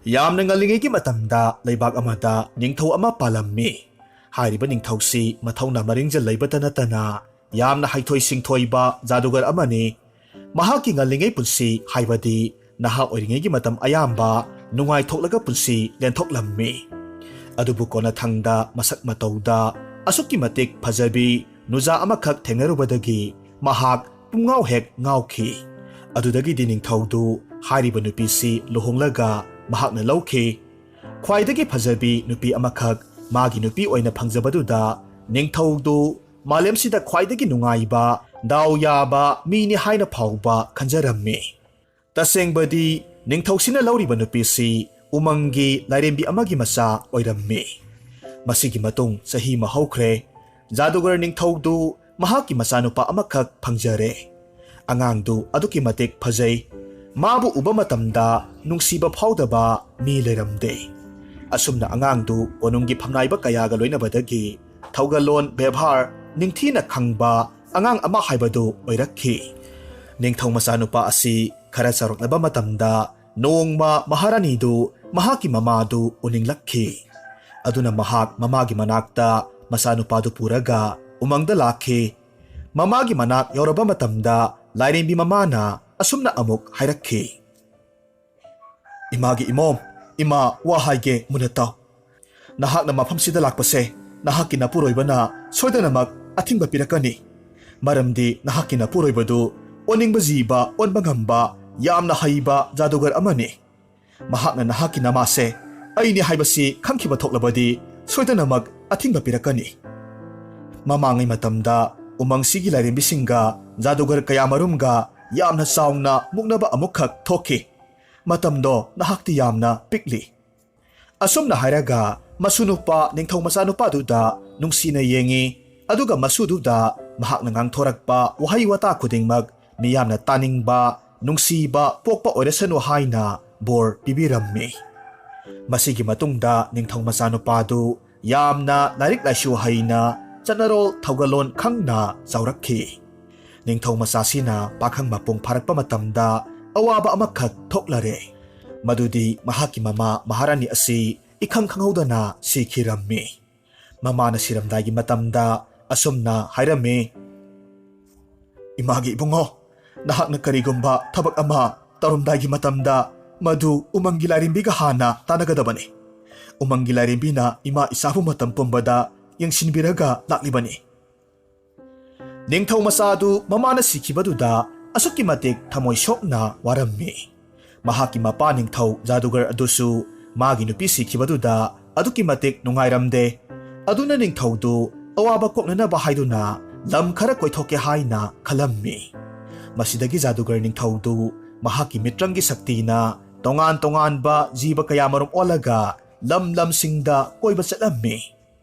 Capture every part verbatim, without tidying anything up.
ꯌꯥꯝꯅ ꯉꯜꯂꯤꯉꯩꯒꯤ ꯃꯇꯝꯗ ꯂꯩꯕꯥꯛ ꯑꯃꯗ ꯅꯤꯡꯊꯧ ꯑꯃ ꯄꯥꯜꯂꯝꯃꯤ꯫ ꯍꯥꯏꯔꯤꯕ ꯅꯤꯡꯊꯧꯁꯤ ꯃꯊꯧꯅꯥ ꯃꯔꯤꯡꯖꯦꯜ ꯂꯩꯕꯇ ꯅꯠꯇꯅ ꯌꯥꯝꯅ ꯍꯩꯊꯣꯏ ꯁꯤꯡꯊꯣꯏꯕ ꯖꯥꯗꯨꯒꯔ ꯑꯃꯅꯤ꯫ ꯃꯍꯥꯛꯀꯤ ꯉꯜꯂꯤꯉꯩ ꯄꯨꯟꯁꯤ, ꯍꯥꯏꯕꯗꯤ ꯅꯍꯥ ꯑꯣꯏꯔꯤꯉꯩꯒꯤ ꯃꯇꯝ ꯑꯌꯥꯝꯕ ꯅꯨꯡꯉꯥꯏꯊꯣꯛꯂꯒ ꯄꯨꯟꯁꯤ ꯂꯦꯟꯊꯣꯛꯂꯝꯃꯤ꯫ ꯑꯗꯨꯕꯨ ꯀꯣꯟꯅꯊꯪꯗ ꯃꯁꯛ ꯃꯇꯧꯗ ꯑꯁꯨꯛꯀꯤ ꯃꯇꯤꯛ ꯐꯖꯕꯤ ꯅꯨꯖꯥ ꯑꯃꯈꯛ ꯊꯦꯡꯅꯔꯨꯕꯗꯒꯤ ꯃꯍꯥꯛ ꯄꯨꯝꯉꯥꯎ ꯍꯦꯛ ꯉꯥꯎꯈꯤ꯫ ꯑꯗꯨꯗꯒꯤꯗꯤ ꯅꯤꯡꯊꯧꯗꯨ ꯍꯥꯏꯔꯤꯕ ꯅꯨꯄꯤꯁꯤ ꯂꯨꯍꯣꯡꯂꯒ ꯃꯍꯥꯛꯅ ꯂꯧꯈꯤ꯫ ꯈ꯭ꯋꯥꯏꯗꯒꯤ ꯐꯖꯕꯤ ꯅꯨꯄꯤ ꯑꯃꯈꯛ ꯃꯥꯒꯤ ꯅꯨꯄꯤ ꯑꯣꯏꯅ ꯐꯪꯖꯕꯗꯨꯗ ꯅꯤꯡꯊꯧꯗꯨ ꯃꯥꯂꯦꯝꯁꯤꯗ ꯈ꯭ꯋꯥꯏꯗꯒꯤ ꯅꯨꯡꯉꯥꯏꯕ, ꯗꯥꯎ ꯌꯥꯕ ꯃꯤꯅꯤ ꯍꯥꯏꯅ ꯐꯥꯎꯕ ꯈꯟꯖꯔꯝꯃꯤ꯫ ꯇꯁꯦꯡꯕꯗꯤ ꯅꯤꯡꯊꯧꯁꯤꯅ ꯂꯧꯔꯤꯕ ꯅꯨꯄꯤꯁꯤ ꯎꯃꯪꯒꯤ ꯂꯥꯏꯔꯦꯝꯕꯤ ꯑꯃꯒꯤ ꯃꯆꯥ ꯑꯣꯏꯔꯝꯃꯤ꯫ ꯃꯁꯤꯒꯤ ꯃꯇꯨꯡ ꯆꯍꯤ ꯑꯃ ꯍꯧꯈ꯭ꯔꯦ꯫ ꯖꯥꯗꯨꯒꯔ ꯅꯤꯡꯊꯧꯗꯨ ꯃꯍꯥꯛꯀꯤ ꯃꯆꯥꯅꯨꯄꯥ ꯑꯃꯈꯛ ꯐꯪꯖꯔꯦ꯫ ꯑꯉꯥꯡꯗꯨ ꯑꯗꯨꯛꯀꯤ ꯃꯇꯤꯛ ꯐꯖꯩ꯫ ꯃꯥꯕꯨ ꯎꯕ ꯃꯇꯝꯗ ꯅꯨꯡꯁꯤꯕ ꯐꯥꯎꯗꯕ ꯃꯤ ꯂꯩꯔꯝꯗꯦ꯫ ꯑꯁꯨꯝꯅ ꯑꯉꯥꯡꯗꯨ ꯀꯣꯅꯨꯡꯒꯤ ꯐꯝꯅꯥꯏꯕ ꯀꯌꯥꯒ ꯂꯣꯏꯅꯕꯗꯒꯤ ꯊꯧꯒꯜꯂꯣꯟ ꯕꯦꯕꯥꯔ ꯅꯤꯡꯊꯤꯅ ꯈꯪꯕ ꯑꯉꯥꯡ ꯑꯃ ꯍꯥꯏꯕꯗꯨ ꯑꯣꯏꯔꯛꯈꯤ꯫ ꯅꯤꯡꯊꯧ ꯃꯆꯥꯅꯨꯄꯥ ꯑꯁꯤ ꯈꯔ ꯆꯥꯎꯔꯛꯂꯕ ꯃꯇꯝꯗ ꯅꯣꯡꯃ ꯃꯍꯥꯔꯥꯅꯤꯗꯨ ꯃꯍꯥꯛꯀꯤ ꯃꯃꯥꯗꯨ ꯎꯅꯤꯡꯂꯛꯈꯤ꯫ ꯑꯗꯨꯅ ꯃꯍꯥꯛ ꯃꯃꯥꯒꯤ ꯃꯅꯥꯛꯇ ꯃꯆꯥꯅꯨꯄꯥꯗꯨ ꯄꯨꯔꯒ ꯎꯃꯪꯗ ꯂꯥꯛꯈꯤ꯫ ꯃꯃꯥꯒꯤ ꯃꯅꯥꯛ ꯌꯧꯔꯕ ꯃꯇꯝꯗ ꯂꯥꯏꯔꯦꯝꯕꯤ ꯃꯃꯥꯅ ꯑꯁꯨꯝꯅ ꯑꯃꯨꯛ ꯍꯥꯏꯔꯛꯈꯤ, "ꯏꯃꯥꯒꯤ ꯏꯃꯣꯝ, ꯏꯃꯥ, ꯋꯥ ꯍꯥꯏꯒꯦ, ꯃꯨꯟꯅ ꯇꯥꯎ꯫ ꯅꯍꯥꯛꯅ ꯃꯐꯝꯁꯤꯗ ꯂꯥꯛꯄꯁꯦ ꯅꯍꯥꯛꯀꯤ ꯅꯄꯨꯔꯣꯏꯕꯅ ꯁꯣꯏꯗꯅꯃꯛ ꯑꯊꯤꯡꯕ ꯄꯤꯔꯛꯀꯅꯤ, ꯃꯔꯝꯗꯤ ꯅꯍꯥꯛꯀꯤ ꯅꯄꯨꯔꯣꯏꯕꯗꯨ ꯑꯣꯅꯤꯡꯕ ꯖꯤꯕ ꯑꯣꯟꯕ ꯉꯝꯕ ꯌꯥꯝꯅ ꯍꯩꯕ ꯖꯥꯗꯨꯒꯔ ꯑꯃꯅꯤ꯫ ꯃꯍꯥꯛꯅ ꯅꯍꯥꯛꯀꯤ ꯅꯃꯥꯁꯦ ꯑꯩꯅꯤ ꯍꯥꯏꯕꯁꯤ ꯈꯪꯈꯤꯕ ꯊꯣꯛꯂꯕꯗꯤ ꯁꯣꯏꯗꯅꯃꯛ ꯑꯊꯤꯡꯕ ꯄꯤꯔꯛꯀꯅꯤ꯫" ꯃꯃꯥꯡꯉꯩ ꯃꯇꯝꯗ ꯎꯃꯪꯁꯤꯒꯤ ꯂꯥꯏꯔꯦꯝꯕꯤꯁꯤꯡꯒ ꯖꯥꯗꯨꯒꯔ ꯀꯌꯥꯃꯔꯨꯝꯒ ꯌꯥꯝꯅ ꯆꯥꯎꯅ ꯃꯨꯛꯅꯕ ꯑꯃꯨꯛꯈꯛ ꯊꯣꯛꯈꯤ꯫ ꯃꯇꯝꯗꯣ ꯅꯍꯥꯛꯇꯤ ꯌꯥꯝꯅ ꯄꯤꯛꯂꯤ꯫ ꯑꯁꯨꯝꯅ ꯍꯥꯏꯔꯒ ꯃꯁꯨ ꯅꯨꯄꯥ ꯅꯤꯡꯊꯧ ꯃꯆꯥꯅꯨꯄꯥꯗꯨꯗ ꯅꯨꯡꯁꯤꯅ ꯌꯦꯡꯉꯤ꯫ ꯑꯗꯨꯒ ꯃꯁꯨꯗꯨꯗ ꯃꯍꯥꯛꯅ ꯉꯥꯡꯊꯣꯔꯛꯄ ꯋꯥꯍꯩ ꯋꯥꯇꯥ ꯈꯨꯗꯤꯡꯃꯛ ꯃꯤꯌꯥꯝꯅ ꯇꯥꯅꯤꯡꯕ, ꯅꯨꯡꯁꯤꯕ ꯄꯣꯛꯄ ꯑꯣꯏꯔꯁꯅꯨ ꯍꯥꯏꯅ ꯕꯣꯔ ꯄꯤꯕꯤꯔꯝꯃꯤ꯫ ꯃꯁꯤꯒꯤ ꯃꯇꯨꯡꯗ ꯅꯤꯡꯊꯧ ꯃꯆꯥꯅꯨꯄꯥꯗꯨ ꯌꯥꯝꯅ ꯂꯥꯏꯔꯤꯛ ꯂꯥꯏꯁꯨ ꯍꯩꯅ, ꯆꯠꯅꯔꯣꯜ ꯊꯧꯒꯜꯂꯣꯟ ꯈꯪꯅ ꯆꯥꯎꯔꯛꯈꯤ꯫ ꯅꯤꯡꯊꯧ ꯃꯆꯥꯁꯤꯅ ꯄꯥꯈꯪ ꯃꯄꯨꯡ ꯐꯥꯔꯛꯄ ꯃꯇꯝꯗ ꯑꯋꯥꯕ ꯑꯃꯈꯛ ꯊꯣꯛꯂꯔꯦ꯫ ꯃꯗꯨꯗꯤ ꯃꯍꯥꯛꯀꯤ ꯃꯃꯥ ꯃꯍꯥꯔꯥꯅꯤ ꯑꯁꯤ ꯏꯈꯪ ꯈꯪꯍꯧꯗꯅ ꯁꯤꯈꯤꯔꯝꯃꯤ꯫ ꯃꯃꯥꯅ ꯁꯤꯔꯝꯗꯥꯏꯒꯤ ꯃꯇꯝꯗ ꯑꯁꯨꯝꯅ ꯍꯥꯏꯔꯝꯃꯤ, "ꯏꯃꯥꯒꯤ ꯏꯕꯨꯡꯉꯣ, ꯅꯍꯥꯛꯅ ꯀꯔꯤꯒꯨꯝꯕ ꯊꯕꯛ ꯑꯃ ꯇꯧꯔꯝꯗꯥꯏꯒꯤ ꯃꯇꯝꯗ ꯃꯗꯨ ꯎꯃꯪꯒꯤ ꯂꯥꯏꯔꯦꯝꯕꯤꯒ ꯍꯥꯟꯅ ꯇꯥꯟꯅꯒꯗꯕꯅꯤ꯫ ꯎꯃꯪꯒꯤ ꯂꯥꯏꯔꯦꯝꯕꯤꯅ ꯏꯃꯥ ꯏꯆꯥꯕꯨ ꯃꯇꯝ ꯄꯨꯝꯕꯗ ꯌꯦꯡꯁꯤꯟꯕꯤꯔꯒ ꯂꯥꯛꯂꯤꯕꯅꯤ"꯫ ꯅꯤꯡꯊꯧ ꯃꯆꯥꯗꯨ ꯃꯃꯥꯅ ꯁꯤꯈꯤꯕꯗꯨꯗ ꯑꯁꯨꯛꯀꯤ ꯃꯇꯤꯛ ꯊꯃꯣꯏ ꯁꯣꯛꯅ ꯋꯥꯔꯝꯃꯤ꯫ ꯃꯍꯥꯛꯀꯤ ꯃꯄꯥ ꯅꯤꯡꯊꯧ ꯖꯥꯗꯨꯒꯔ ꯑꯗꯨꯁꯨ ꯃꯥꯒꯤ ꯅꯨꯄꯤ ꯁꯤꯈꯤꯕꯗꯨꯗ ꯑꯗꯨꯛꯀꯤ ꯃꯇꯤꯛ ꯅꯨꯡꯉꯥꯏꯔꯝꯗꯦ꯫ ꯑꯗꯨꯅ ꯅꯤꯡꯊꯧꯗꯨ ꯑꯋꯥꯕ ꯀꯣꯛꯅꯅꯕ ꯍꯥꯏꯗꯨꯅ ꯂꯝ ꯈꯔ ꯀꯣꯏꯊꯣꯛꯀꯦ ꯍꯥꯏꯅ ꯈꯜꯂꯝꯃꯤ꯫ ꯃꯁꯤꯗꯒꯤ ꯖꯥꯗꯨꯒꯔ ꯅꯤꯡꯊꯧꯗꯨ ꯃꯍꯥꯛꯀꯤ ꯃꯤꯇ꯭ꯔꯪꯒꯤ ꯁꯛꯇꯤꯅ ꯇꯣꯉꯥꯟ ꯇꯣꯉꯥꯟꯕ ꯖꯤꯕ ꯀꯌꯥꯃꯔꯨꯝ ꯑꯣꯜꯂꯒ ꯂꯝ ꯂꯝꯁꯤꯡꯗ ꯀꯣꯏꯕ ꯆꯠꯂꯝꯃꯤ꯫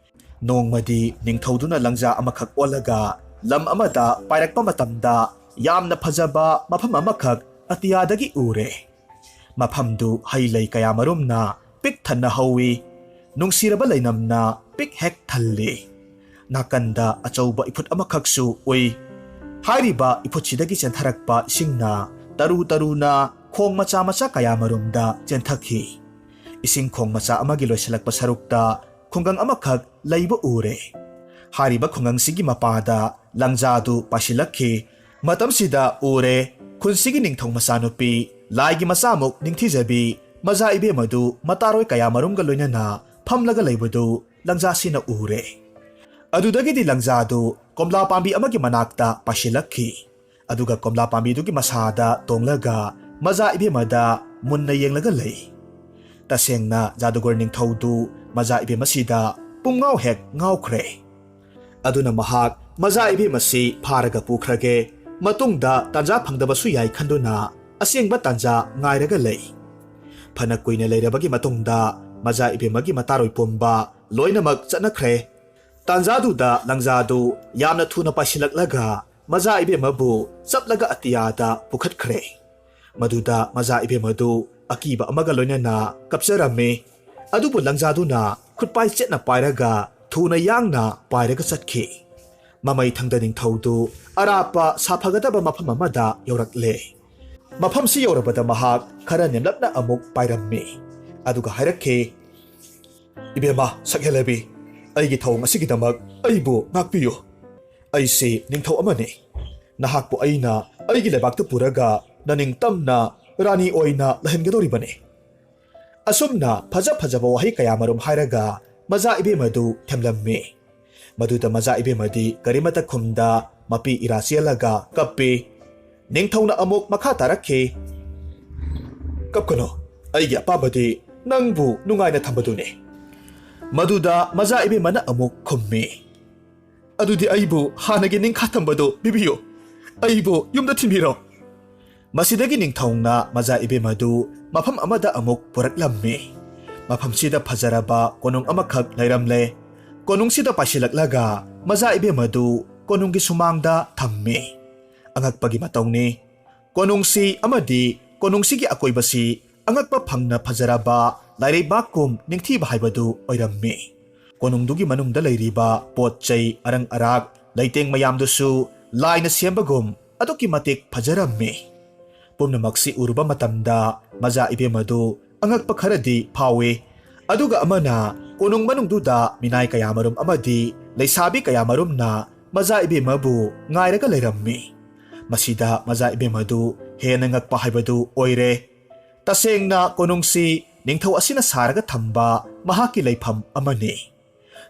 ꯅꯣꯡꯃꯗꯤ ꯅꯤꯡꯊꯧꯗꯨꯅ ꯂꯪꯖꯥ ꯑꯃꯈꯛ ꯑꯣꯜꯂꯒ ꯂꯝ ꯑꯃꯗ ꯄꯥꯏꯔꯛꯄ ꯃꯇꯝꯗ ꯌꯥꯝꯅ ꯐꯖꯕ ꯃꯐꯝ ꯑꯃꯈꯛ ꯑꯇꯤꯌꯥꯗꯒꯤ ꯎꯔꯦ꯫ ꯃꯐꯝꯗꯨ ꯍꯩ ꯂꯩ ꯀꯌꯥꯃꯔꯨꯝꯅ ꯄꯤꯛ ꯊꯟꯅ ꯍꯧꯏ꯫ ꯅꯨꯡꯁꯤꯔꯕ ꯂꯩꯅꯝꯅ ꯄꯤꯛ ꯍꯦꯛ ꯊꯜꯂꯤ꯫ ꯅꯥꯀꯟꯗ ꯑꯆꯧꯕ ꯏꯐꯨꯠ ꯑꯃꯈꯛꯁꯨ ꯎꯏ꯫ ꯍꯥꯏꯔꯤꯕ ꯏꯐꯨꯠꯁꯤꯗꯒꯤ ꯆꯦꯟꯊꯔꯛꯄ ꯏꯁꯤꯡꯅ ꯇꯔꯨ ꯇꯔꯨꯅ ꯈꯣꯡ ꯃꯆꯥ ꯃꯆꯥ ꯀꯌꯥꯃꯔꯨꯝꯗ ꯆꯦꯟꯊꯈꯤ꯫ ꯏꯁꯤꯡ ꯈꯣꯡ ꯃꯆꯥ ꯑꯃꯒꯤ ꯂꯣꯏꯁꯤꯜꯂꯛꯄ ꯁꯔꯨꯛꯇ ꯈꯨꯡꯒꯪ ꯑꯃꯈꯛ ꯂꯩꯕ ꯎꯔꯦ꯫ ꯍꯥꯏꯔꯤꯕ ꯈꯨꯡꯒꯪꯁꯤꯒꯤ ꯃꯄꯥꯗ ꯂꯪꯖꯥꯗꯨ ꯄꯥꯏꯁꯤꯜꯂꯛꯈꯤ꯫ ꯃꯇꯝꯁꯤꯗ ꯎꯔꯦ, ꯈꯨꯟꯁꯤꯒꯤ ꯅꯤꯡꯊꯧ ꯃꯆꯥꯅꯨꯄꯤ, ꯂꯥꯏꯒꯤ ꯃꯆꯥꯃꯨꯛ ꯅꯤꯡꯊꯤꯖꯕꯤ ꯃꯖꯥ ꯏꯕꯦꯝꯃꯗꯨ ꯃꯇꯥꯔꯣꯏ ꯀꯌꯥꯃꯔꯨꯝꯒ ꯂꯣꯏꯅꯅ ꯐꯝꯂꯒ ꯂꯩꯕꯗꯨ ꯂꯪꯖꯥꯁꯤꯅ ꯎꯔꯦ꯫ ꯑꯗꯨꯗꯒꯤꯗꯤ ꯂꯪꯖꯥꯗꯨ ꯀꯣꯝꯂꯥ ꯄꯥꯝꯕꯤ ꯑꯃꯒꯤ ꯃꯅꯥꯛꯇ ꯄꯥꯏꯁꯤꯜꯂꯛꯈꯤ꯫ ꯑꯗꯨꯒ ꯀꯣꯝꯂꯥ ꯄꯥꯝꯕꯤꯗꯨꯒꯤ ꯃꯁꯥꯗ ꯇꯣꯡꯂꯒ ꯃꯖꯥ ꯏꯕꯦꯝꯃꯗ ꯃꯨꯟꯅ ꯌꯦꯡꯂꯒ ꯂꯩ꯫ ꯇꯁꯦꯡꯅ ꯖꯥꯗꯨꯒꯔ ꯅꯤꯡꯊꯧꯗꯨ ꯃꯖꯥ ꯏꯕꯦꯝꯃꯁꯤꯗ ꯄꯨꯡꯉꯥꯎ ꯍꯦꯛ ꯉꯥꯎꯈ꯭ꯔꯦ꯫ ꯑꯗꯨꯅ ꯃꯍꯥꯛ ꯃꯖꯥ ꯏꯕꯦꯝꯃꯁꯤ ꯐꯥꯔꯒ ꯄꯨꯈ꯭ꯔꯒꯦ, ꯃꯇꯨꯡꯗ ꯇꯥꯟꯖꯥ ꯐꯪꯗꯕꯁꯨ ꯌꯥꯏ ꯈꯟꯗꯨꯅ ꯑꯁꯦꯡꯕ ꯇꯥꯟꯖꯥ ꯉꯥꯏꯔꯒ ꯂꯩ꯫ ꯐꯅ ꯀꯨꯏꯅ ꯂꯩꯔꯕꯒꯤ ꯃꯇꯨꯡꯗ ꯃꯖꯥ ꯏꯕꯦꯝꯃꯒꯤ ꯃꯇꯥꯔꯣꯏ ꯄꯨꯝꯕ ꯂꯣꯏꯅꯃꯛ ꯆꯠꯅꯈ꯭ꯔꯦ꯫ ꯇꯥꯟꯖꯥꯗꯨꯗ ꯂꯪꯖꯥꯗꯨ ꯌꯥꯝꯅ ꯊꯨꯅ ꯄꯥꯏꯁꯤꯜꯂꯛꯂꯒ ꯃꯖꯥ ꯏꯕꯦꯝꯃꯕꯨ ꯆꯞꯂꯒ ꯑꯇꯤꯌꯥꯗ ꯄꯨꯈꯠꯈ꯭ꯔꯦ꯫ ꯃꯗꯨꯗ ꯃꯖꯥ ꯏꯕꯦꯝꯃꯗꯨ ꯑꯀꯤꯕ ꯑꯃꯒ ꯂꯣꯏꯅꯅ ꯀꯞꯆꯔꯝꯃꯤ꯫ ꯑꯗꯨꯕꯨ ꯂꯪꯖꯥꯗꯨꯅ ꯈꯨꯠꯄꯥꯏ ꯆꯦꯠꯅ ꯄꯥꯏꯔꯒ ꯊꯨꯅ ꯌꯥꯡꯅ ꯄꯥꯏꯔꯒ ꯆꯠꯈꯤ꯫ ꯃꯃꯩ ꯊꯪꯗ ꯅꯤꯡꯊꯧꯗꯨ ꯑꯔꯥꯞꯄ ꯁꯥꯐꯒꯗꯕ ꯃꯐꯝ ꯑꯃꯗ ꯌꯧꯔꯛꯂꯦ꯫ ꯃꯐꯝꯁꯤ ꯌꯧꯔꯕꯗ ꯃꯍꯥꯛ ꯈꯔ ꯅꯦꯝꯂꯞꯅ ꯑꯃꯨꯛ ꯄꯥꯏꯔꯝꯃꯤ꯫ ꯑꯗꯨꯒ ꯍꯥꯏꯔꯛꯈꯤ, "ꯏꯕꯦꯝꯃ ꯁꯛꯍꯦꯜꯂꯕꯤ, ꯑꯩꯒꯤ ꯊꯧꯑꯣꯡ ꯑꯁꯤꯒꯤꯗꯃꯛ ꯑꯩꯕꯨ ꯉꯥꯛꯄꯤꯌꯨ꯫ ꯑꯩꯁꯤ ꯅꯤꯡꯊꯧ ꯑꯃꯅꯤ꯫ ꯅꯍꯥꯛꯄꯨ ꯑꯩꯅ ꯑꯩꯒꯤ ꯂꯩꯕꯥꯛꯇ ꯄꯨꯔꯒ ꯅꯅꯤꯡꯇꯝꯅ ꯔꯥꯅꯤ ꯑꯣꯏꯅ ꯂꯩꯍꯟꯒꯗꯧꯔꯤꯕꯅꯤ꯫" ꯑꯁꯨꯝꯅ ꯐꯖ ꯐꯖꯕ ꯋꯥꯍꯩ ꯀꯌꯥꯃꯔꯨꯝ ꯍꯥꯏꯔꯒ ꯃꯖꯥ ꯏꯕꯦꯝꯃꯗꯨ ꯊꯦꯝꯂꯝꯃꯤ꯫ ꯃꯗꯨꯗ ꯃꯖꯥ ꯏꯕꯦꯝꯃꯗꯤ ꯀꯔꯤꯃꯠꯇ ꯈꯨꯝꯗ ꯃꯄꯤ ꯏꯔꯥ ꯆꯦꯜꯂꯒ ꯀꯞꯄꯤ꯫ ꯅꯤꯡꯊꯧꯅ ꯑꯃꯨꯛ ꯃꯈꯥ ꯇꯥꯔꯛꯈꯤ, "ꯀꯞꯀꯅꯨ, ꯑꯩꯒꯤ ꯑꯄꯥꯝꯕꯗꯤ ꯅꯪꯕꯨ ꯅꯨꯡꯉꯥꯏꯅ ꯊꯝꯕꯗꯨꯅꯤ꯫" ꯃꯗꯨꯗ ꯃꯖꯥ ꯏꯕꯦꯝꯃꯅ ꯑꯃꯨꯛ ꯈꯨꯝꯃꯤ, "ꯑꯗꯨꯗꯤ ꯑꯩꯕꯨ ꯍꯥꯟꯅꯒꯤ ꯅꯤꯡꯈꯥ ꯊꯝꯕꯗꯨ ꯄꯤꯕꯤꯌꯨ, ꯑꯩꯕꯨ ꯌꯨꯝꯗ ꯊꯤꯟꯕꯤꯔꯣ꯫" ꯃꯁꯤꯗꯒꯤ ꯅꯤꯡꯊꯧꯅ ꯃꯖꯥ ꯏꯕꯦꯝꯃꯗꯨ ꯃꯐꯝ ꯑꯃꯗ ꯑꯃꯨꯛ ꯄꯨꯔꯛꯂꯝꯃꯤ꯫ ꯃꯐꯝꯁꯤꯗ ꯐꯖꯔꯕ ꯀꯣꯅꯨꯡ ꯑꯃꯈꯛ ꯂꯩꯔꯝꯂꯦ꯫ ꯀꯣꯅꯨꯡꯁꯤꯗ ꯄꯥꯏꯁꯤꯜꯂꯛꯂꯒ ꯃꯖꯥ ꯏꯕꯦꯝꯃꯗꯨ ꯀꯣꯅꯨꯡꯒꯤ ꯁꯨꯃꯥꯡꯗ ꯊꯝꯃꯤ꯫ ꯑꯉꯛꯄꯒꯤ ꯃꯇꯧꯅꯤ꯫ ꯀꯣꯅꯨꯡꯁꯤ ꯑꯃꯗꯤ ꯀꯣꯅꯨꯡꯁꯤꯒꯤ ꯑꯀꯣꯏꯕꯁꯤ ꯑꯉꯛꯄ ꯐꯪꯅ ꯐꯖꯔꯕ ꯂꯥꯏꯔꯩꯕꯥꯛꯀꯨꯝ ꯅꯤꯡꯊꯤꯕ ꯍꯥꯏꯕꯗꯨ ꯑꯣꯏꯔꯝꯃꯤ꯫ ꯀꯣꯅꯨꯡꯗꯨꯒꯤ ꯃꯅꯨꯡꯗ ꯂꯩꯔꯤꯕ ꯄꯣꯠ ꯆꯩ, ꯑꯔꯪ ꯑꯔꯥꯛ, ꯂꯩꯇꯦꯡ ꯃꯌꯥꯝꯗꯨꯁꯨ ꯂꯥꯏꯅ ꯁꯦꯝꯕꯒꯨꯝ ꯑꯗꯨꯛꯀꯤ ꯃꯇꯤꯛ ꯐꯖꯔꯝꯃꯤ꯫ ꯄꯨꯝꯅꯃꯛꯁꯤ ꯎꯔꯨꯕ ꯃꯇꯝꯗ ꯃꯖꯥ ꯏꯕꯦꯝꯃꯗꯨ ꯑꯉꯛꯄ ꯈꯔꯗꯤ ꯐꯥꯎꯏ꯫ ꯑꯗꯨꯒ ꯑꯃꯅ, ꯀꯣꯅꯨꯡ ꯃꯅꯨꯡꯗꯨꯗ ꯃꯤꯅꯥꯏ ꯀꯌꯥꯃꯔꯨꯝ ꯑꯃꯗꯤ ꯂꯩꯁꯥꯕꯤ ꯀꯌꯥꯃꯔꯨꯝꯅ ꯃꯖꯥ ꯏꯕꯦꯝꯃꯕꯨ ꯉꯥꯏꯔꯒ ꯂꯩꯔꯝꯃꯤ꯫ ꯃꯁꯤꯗ ꯃꯖꯥ ꯏꯕꯦꯝꯃꯗꯨ ꯍꯦꯟꯅ ꯉꯛꯄ ꯍꯥꯏꯕꯗꯨ ꯑꯣꯏꯔꯦ꯫ ꯇꯁꯦꯡꯅ ꯀꯣꯅꯨꯡꯁꯤ ꯅꯤꯡꯊꯧ ꯑꯁꯤꯅ ꯁꯥꯔꯒ ꯊꯝꯕ ꯃꯍꯥꯛꯀꯤ ꯂꯩꯐꯝ ꯑꯃꯅꯤ꯫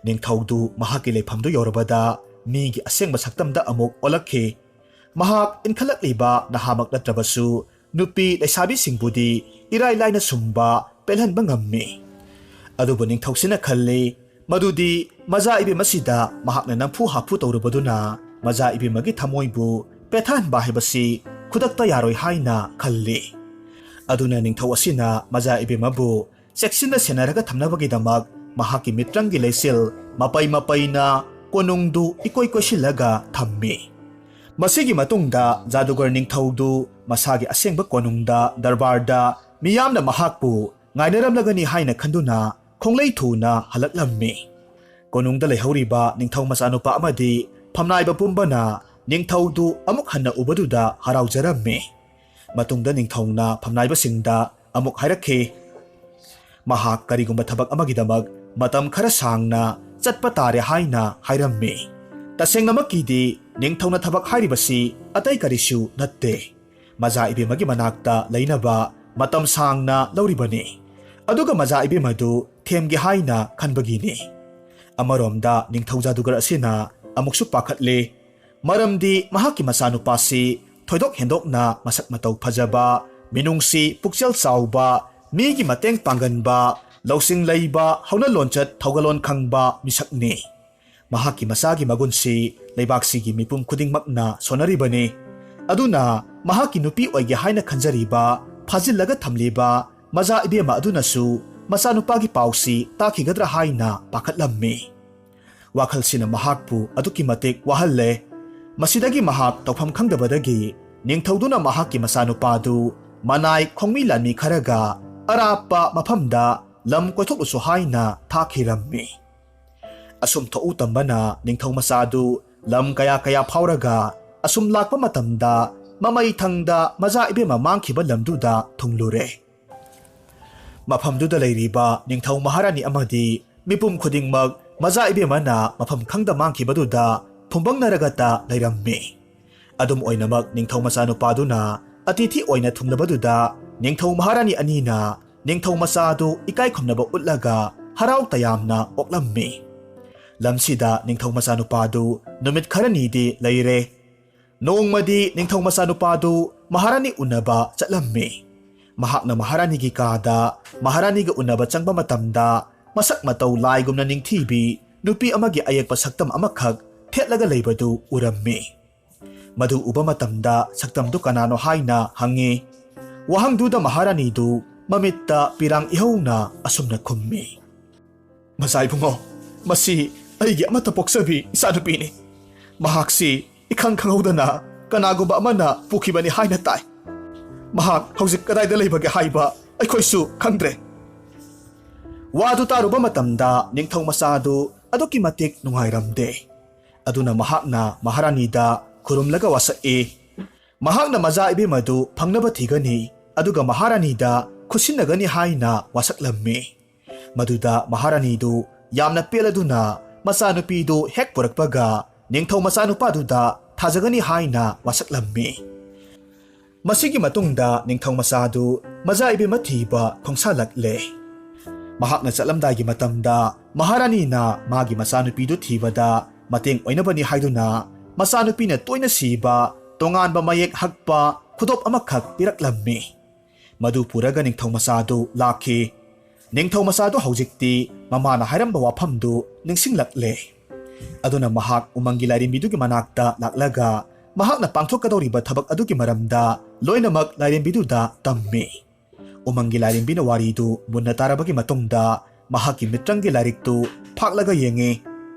ꯅꯤꯡꯊꯧꯗꯨ ꯃꯍꯥꯛꯀꯤ ꯂꯩꯐꯝꯗꯨ ꯌꯧꯔꯕꯗ ꯃꯤꯒꯤ ꯑꯁꯦꯡꯕ ꯁꯛꯇꯝꯗ ꯑꯃꯨꯛ ꯑꯣꯜꯂꯛꯈꯤ꯫ ꯃꯍꯥꯛ ꯏꯟꯈꯠꯂꯛꯂꯤꯕ ꯅꯍꯥꯃꯛ ꯅꯠꯇ꯭ꯔꯕꯁꯨ ꯅꯨꯄꯤ ꯂꯩꯁꯥꯕꯤꯁꯤꯡꯕꯨꯗꯤ ꯏꯔꯥꯏ ꯂꯥꯏꯅ ꯁꯨꯝꯕ ꯄꯦꯜꯍꯟꯕ ꯉꯝꯃꯤ꯫ ꯑꯗꯨꯕꯨ ꯅꯤꯡꯊꯧꯁꯤꯅ ꯈꯜꯂꯤ ꯃꯗꯨꯗꯤ ꯃꯖꯥ ꯏꯕꯦꯝ ꯑꯁꯤꯗ ꯃꯍꯥꯛꯅ ꯅꯝꯐꯨ ꯍꯥꯐꯨ ꯇꯧꯔꯨꯕꯗꯨꯅ ꯃꯖꯥ ꯏꯕꯦꯝꯃꯒꯤ ꯊꯃꯣꯏꯕꯨ ꯄꯦꯠꯊꯍꯟꯕ ꯍꯥꯏꯕꯁꯤ ꯈꯨꯗꯛꯇ ꯌꯥꯔꯣꯏ ꯍꯥꯏꯅ ꯈꯜꯂꯤ꯫ ꯑꯗꯨꯅ ꯅꯤꯡꯊꯧ ꯑꯁꯤꯅ ꯃꯖꯥ ꯏꯕꯦꯝꯃꯕꯨ ꯆꯦꯛꯁꯤꯟꯅ ꯁꯦꯟꯅꯔꯒ ꯊꯝꯅꯕꯒꯤꯗꯃꯛ ꯃꯍꯥꯛꯀꯤ ꯃꯤꯇ꯭ꯔꯪꯒꯤ ꯂꯩꯆꯤꯜ ꯃꯄꯩ ꯃꯄꯩꯅ ꯀꯣꯅꯨꯡꯗꯨ ꯏꯀꯣꯏ ꯀꯣꯏꯁꯤꯜꯂꯒ ꯊꯝꯃꯤ꯫ ꯃꯁꯤꯒꯤ ꯃꯇꯨꯡꯗ ꯖꯥꯗꯨꯒꯔ ꯅꯤꯡꯊꯧꯗꯨ ꯃꯁꯥꯒꯤ ꯑꯁꯦꯡꯕ ꯀꯣꯅꯨꯡꯗ ꯗꯔꯕꯥꯔꯗ ꯃꯤꯌꯥꯝꯅ ꯃꯍꯥꯛꯄꯨ ꯉꯥꯏꯅꯔꯝꯂꯒꯅꯤ ꯍꯥꯏꯅ ꯈꯟꯗꯨꯅ ꯈꯣꯡꯂꯩ ꯊꯨꯅ ꯍꯜꯂꯛꯂꯝꯃꯤ꯫ ꯀꯣꯅꯨꯡꯗ ꯂꯩꯍꯧꯔꯤꯕ ꯅꯤꯡꯊꯧ ꯃꯆꯥꯅꯨꯄꯥ ꯑꯃꯗꯤ ꯐꯝꯅꯥꯏꯕ ꯄꯨꯝꯕꯅ ꯅꯤꯡꯊꯧꯗꯨ ꯑꯃꯨꯛ ꯍꯟꯅ ꯎꯕꯗꯨꯗ ꯍꯔꯥꯎꯖꯔꯝꯃꯤ꯫ ꯃꯇꯨꯡꯗ ꯅꯤꯡꯊꯧꯅ ꯐꯝꯅꯥꯏꯕꯁꯤꯡꯗ ꯑꯃꯨꯛ ꯍꯥꯏꯔꯛꯈꯤ, ꯃꯍꯥꯛ ꯀꯔꯤꯒꯨꯝꯕ ꯊꯕꯛ ꯑꯃꯒꯤꯗꯃꯛ ꯃꯇꯝ ꯈꯔ ꯁꯥꯡꯅ ꯆꯠꯄ ꯇꯥꯔꯦ ꯍꯥꯏꯅ ꯍꯥꯏꯔꯝꯃꯤ꯫ ꯇꯁꯦꯡꯅꯃꯛꯀꯤꯗꯤ ꯅꯤꯡꯊꯧꯅ ꯊꯕꯛ ꯍꯥꯏꯔꯤꯕꯁꯤ ꯑꯇꯩ ꯀꯔꯤꯁꯨ ꯅꯠꯇꯦ꯫ ꯃꯖꯥ ꯏꯕꯦꯝꯃꯒꯤ ꯃꯅꯥꯛꯇ ꯂꯩꯅꯕ ꯃꯇꯝ ꯁꯥꯡꯅ ꯂꯧꯔꯤꯕꯅꯤ꯫ ꯑꯗꯨꯒ ꯃꯖꯥ ꯏꯕꯦꯝꯃꯗꯨ ꯊꯦꯝꯒꯦ ꯍꯥꯏꯅ ꯈꯟꯕꯒꯤꯅꯤ꯫ ꯑꯃꯔꯣꯝꯗ ꯅꯤꯡꯊꯧ ꯖꯥꯗꯨꯒꯔ ꯑꯁꯤꯅ ꯑꯃꯨꯛꯁꯨ ꯄꯥꯈꯠꯂꯤ꯫ ꯃꯔꯝꯗꯤ ꯃꯍꯥꯛꯀꯤ ꯃꯆꯥꯅꯨꯄꯥꯁꯤ ꯊꯣꯏꯗꯣꯛ ꯍꯦꯟꯗꯣꯛꯅ ꯃꯁꯛ ꯃꯇꯧ ꯐꯖꯕ, ꯃꯤꯅꯨꯡꯁꯤ ꯄꯨꯛꯆꯦꯜ ꯆꯥꯎꯕ, ꯃꯤꯒꯤ ꯃꯇꯦꯡ ꯄꯥꯡꯒꯟꯕ, ꯂꯧꯁꯤꯡ ꯂꯩꯕ, ꯍꯧꯅ ꯂꯣꯟꯆꯠ ꯊꯧꯒꯜꯂꯣꯟ ꯈꯪꯕ ꯃꯤꯁꯛꯅꯤ꯫ ꯃꯍꯥꯛꯀꯤ ꯃꯆꯥꯒꯤ ꯃꯒꯨꯟꯁꯤ ꯂꯩꯕꯥꯛꯁꯤꯒꯤ ꯃꯤꯄꯨꯝ ꯈꯨꯗꯤꯡꯃꯛꯅ ꯁꯣꯟꯅꯔꯤꯕꯅꯤ꯫ ꯑꯗꯨꯅ ꯃꯍꯥꯛꯀꯤ ꯅꯨꯄꯤ ꯑꯣꯏꯒꯦ ꯍꯥꯏꯅ ꯈꯟꯖꯔꯤꯕ, ꯐꯥꯖꯤꯜꯂꯒ ꯊꯝꯂꯤꯕ ꯃꯆꯥ ꯏꯕꯦꯝꯃ ꯑꯗꯨꯅꯁꯨ ꯃꯆꯥꯅꯨꯄꯥꯒꯤ ꯄꯥꯎꯁꯤ ꯇꯥꯈꯤꯒꯗ꯭ꯔꯥ ꯍꯥꯏꯅ ꯄꯥꯈꯠꯂꯝꯃꯤ꯫ ꯋꯥꯈꯜꯁꯤꯅ ꯃꯍꯥꯛꯄꯨ ꯑꯗꯨꯛꯀꯤ ꯃꯇꯤꯛ ꯋꯥꯍꯜꯂꯦ꯫ ꯃꯁꯤꯗꯒꯤ ꯃꯍꯥꯛ ꯇꯧꯐꯝ ꯈꯪꯗꯕꯗꯒꯤ ꯅꯤꯡꯊꯧꯗꯨꯅ ꯃꯍꯥꯛꯀꯤ ꯃꯆꯥꯅꯨꯄꯥꯗꯨ ꯃꯅꯥꯏ ꯈꯣꯡꯃꯤ ꯂꯥꯟꯃꯤ ꯈꯔꯒ ꯑꯔꯥꯞꯄ ꯃꯐꯝꯗ ꯂꯝ ꯀꯣꯏꯊꯣꯛꯂꯨꯁꯨ ꯍꯥꯏꯅ ꯊꯥꯈꯤꯔꯝꯃꯤ꯫ ꯑꯁꯨꯝ ꯊꯣꯛꯎ ꯇꯝꯕꯅ ꯅꯤꯡꯊꯧ ꯃꯆꯥꯗꯨ ꯂꯝ ꯀꯌꯥ ꯀꯌꯥ ꯐꯥꯎꯔꯒ ꯑꯁꯨꯝ ꯂꯥꯛꯄ ꯃꯇꯝꯗ ꯃꯃꯩ ꯊꯪꯗ ꯃꯆꯥ ꯏꯕꯦꯝꯃ ꯃꯥꯡꯈꯤꯕ ꯂꯝꯗꯨꯗ ꯊꯨꯡꯂꯨꯔꯦ꯫ ꯃꯐꯝꯗꯨꯗ ꯂꯩꯔꯤꯕ ꯅꯤꯡꯊꯧ ꯃꯍꯥꯔꯥꯅꯤ ꯑꯃꯗꯤ ꯃꯤꯄꯨꯝ ꯈꯨꯗꯤꯡꯃꯛ ꯃꯆꯥ ꯏꯕꯦꯝꯃꯅ ꯃꯐꯝ ꯈꯪꯗ ꯃꯥꯡꯈꯤꯕꯗꯨꯗ ꯐꯨꯝꯕꯪꯅꯔꯒꯇ ꯂꯩꯔꯝꯃꯤ꯫ ꯑꯗꯨꯝ ꯑꯣꯏꯅꯃꯛ ꯅꯤꯡꯊꯧ ꯃꯆꯥꯅꯨꯄꯥꯗꯨꯅ ꯑꯇꯤꯊꯤ ꯑꯣꯏꯅ ꯊꯨꯡꯂꯕꯗꯨꯗ ꯅꯤꯡꯊꯧ ꯃꯍꯥꯔꯥꯅꯤ ꯑꯅꯤꯅ ꯅꯤꯡꯊꯧ ꯃꯆꯥꯗꯨ ꯏꯀꯥꯏ ꯈꯨꯝꯅꯕ ꯎꯠꯂꯒ ꯍꯔꯥꯎ ꯇꯌꯥꯝꯅ ꯑꯣꯛꯂꯝꯃꯤ꯫ ꯂꯝꯁꯤꯗ ꯅꯤꯡꯊꯧ ꯃꯆꯥꯅꯨꯄꯥꯗꯨ ꯅꯨꯃꯤꯠ ꯈꯔꯅꯤꯗꯤ ꯂꯩꯔꯦ꯫ ꯅꯣꯡꯃꯗꯤ ꯅꯤꯡꯊꯧ ꯃꯆꯥꯅꯨꯄꯥꯗꯨ ꯃꯍꯥꯔꯥꯅꯤ ꯎꯅꯕ ꯆꯠꯂꯝꯃꯤ꯫ ꯃꯍꯥꯛꯅ ꯃꯍꯥꯔꯥꯅꯤꯒꯤ ꯀꯥꯗ ꯃꯍꯥꯔꯥꯅꯤꯒ ꯎꯅꯕ ꯆꯪꯕ ꯃꯇꯝꯗ ꯃꯁꯛ ꯃꯇꯧ ꯂꯥꯏꯒꯨꯝꯅ ꯅꯤꯡꯊꯤꯕꯤ ꯅꯨꯄꯤ ꯑꯃꯒꯤ ꯑꯌꯦꯛꯄ ꯁꯛꯇꯝ ꯑꯃꯈꯛ ꯊꯦꯠꯂꯒ ꯂꯩꯕꯗꯨ ꯎꯔꯝꯃꯤ꯫ ꯃꯗꯨ ꯎꯕ ꯃꯇꯝꯗ ꯁꯛꯇꯝꯗꯨ ꯀꯅꯥꯅꯣ ꯍꯥꯏꯅ ꯍꯪꯉꯤ꯫ ꯋꯥꯍꯪꯗꯨꯗ ꯃꯍꯥꯔꯥꯅꯤꯗꯨ ꯃꯃꯤꯠꯇ ꯄꯤꯔꯥꯡ ꯏꯍꯧꯅ ꯑꯁꯨꯝꯅ ꯈꯨꯝꯃꯤ, "ꯃꯆꯥ ꯏꯕꯨꯡꯉꯣ, ꯃꯁꯤ ꯑꯩꯒꯤ ꯑꯃꯠꯇ ꯄꯣꯛꯆꯕꯤ ꯏꯆꯥꯅꯨꯄꯤꯅꯤ꯫ ꯃꯍꯥꯛꯁꯤ ꯏꯈꯪ ꯈꯪꯍꯧꯗꯅ ꯀꯅꯥꯒꯨꯝꯕ ꯑꯃꯅ ꯄꯨꯈꯤꯕꯅꯤ ꯍꯥꯏꯅ ꯇꯥꯏ꯫ ꯃꯍꯥꯛ ꯍꯧꯖꯤꯛ ꯀꯗꯥꯏꯗ ꯂꯩꯕꯒꯦ ꯍꯥꯏꯕ ꯑꯩꯈꯣꯏꯁꯨ ꯈꯪꯗ꯭ꯔꯦ꯫" ꯋꯥꯗꯨ ꯇꯥꯔꯨꯕ ꯃꯇꯝꯗ ꯅꯤꯡꯊꯧ ꯃꯆꯥꯗꯨ ꯑꯗꯨꯛꯀꯤ ꯃꯇꯤꯛ ꯅꯨꯡꯉꯥꯏꯔꯝꯗꯦ꯫ ꯑꯗꯨꯅ ꯃꯍꯥꯛꯅ ꯃꯍꯥꯔꯥꯅꯤꯗ ꯈꯨꯔꯨꯝꯂꯒ ꯋꯥꯁꯛꯏ, ꯃꯍꯥꯛꯅ ꯃꯆꯥ ꯏꯕꯦꯝ ꯑꯗꯨ ꯐꯪꯅꯕ ꯊꯤꯒꯅꯤ, ꯑꯗꯨꯒ ꯃꯍꯥꯔꯥꯅꯤꯗ ꯈꯨꯠꯁꯤꯟꯅꯒꯅꯤ ꯍꯥꯏꯅ ꯋꯥꯁꯛꯂꯝꯃꯤ꯫ ꯃꯗꯨꯗ ꯃꯍꯥꯔꯥꯅꯤꯗꯨ ꯌꯥꯝꯅ ꯄꯦꯜꯂꯗꯨꯅ ꯃꯆꯥꯅꯨꯄꯤꯗꯨ ꯍꯦꯛ ꯄꯨꯔꯛꯄꯒ ꯅꯤꯡꯊꯧ ꯃꯆꯥꯅꯨꯄꯥꯗꯨꯗ ꯊꯥꯖꯒꯅꯤ ꯍꯥꯏꯅ ꯋꯥꯁꯛꯂꯝꯃꯤ꯫ ꯃꯁꯤꯒꯤ ꯃꯇꯨꯡꯗ ꯅꯤꯡꯊꯧ ꯃꯆꯥꯗꯨ ꯃꯆꯥ ꯏꯕꯦꯝꯃ ꯊꯤꯕ ꯈꯣꯡꯁꯥꯜꯂꯛꯂꯦ꯫ ꯃꯍꯥꯛꯅ ꯆꯠꯂꯝꯗꯥꯏꯒꯤ ꯃꯇꯝꯗ ꯃꯍꯥꯔꯥꯅꯤꯅ ꯃꯥꯒꯤ ꯃꯆꯥꯅꯨꯄꯤꯗꯨ ꯊꯤꯕꯗ ꯃꯇꯦꯡ ꯑꯣꯏꯅꯕꯅꯤ ꯍꯥꯏꯗꯨꯅ ꯃꯆꯥꯅꯨꯄꯤꯅ ꯇꯣꯏꯅ ꯁꯤꯕ ꯇꯣꯉꯥꯟꯕ ꯃꯌꯦꯛ ꯍꯛꯄ ꯈꯨꯗꯣꯞ ꯑꯃꯈꯛ ꯄꯤꯔꯛꯂꯝꯃꯤ꯫ ꯃꯗꯨ ꯄꯨꯔꯒ ꯅꯤꯡꯊꯧ ꯃꯆꯥꯗꯨ ꯂꯥꯛꯈꯤ꯫ ꯅꯤꯡꯊꯧ ꯃꯆꯥꯗꯨ ꯍꯧꯖꯤꯛꯇꯤ ꯃꯃꯥꯅ ꯍꯥꯏꯔꯝꯕ ꯋꯥꯐꯝꯗꯨ ꯅꯤꯡꯁꯤꯡꯂꯛꯂꯦ꯫ ꯑꯗꯨꯅ ꯃꯍꯥꯛ ꯎꯃꯪꯒꯤ ꯂꯥꯏꯔꯦꯝꯕꯤꯗꯨꯒꯤ ꯃꯅꯥꯛꯇ ꯂꯥꯛꯂꯒ ꯃꯍꯥꯛꯅ ꯄꯥꯡꯊꯣꯛꯀꯗꯧꯔꯤꯕ ꯊꯕꯛ ꯑꯗꯨꯒꯤ ꯃꯔꯝꯗ ꯂꯣꯏꯅꯃꯛ ꯂꯥꯏꯔꯦꯝꯕꯤꯗꯨꯗ ꯇꯝꯃꯤ꯫ ꯎꯃꯪꯒꯤ ꯂꯥꯏꯔꯦꯝꯕꯤꯅ ꯋꯥꯔꯤꯗꯨ ꯃꯨꯟꯅ ꯇꯥꯔꯕꯒꯤ ꯃꯇꯨꯡꯗ ꯃꯍꯥꯛꯀꯤ ꯃꯤꯇ꯭ꯔꯪꯒꯤ ꯂꯥꯏꯔꯤꯛꯇꯨ ꯐꯥꯛꯂꯒ ꯌꯦꯡꯉꯤ꯫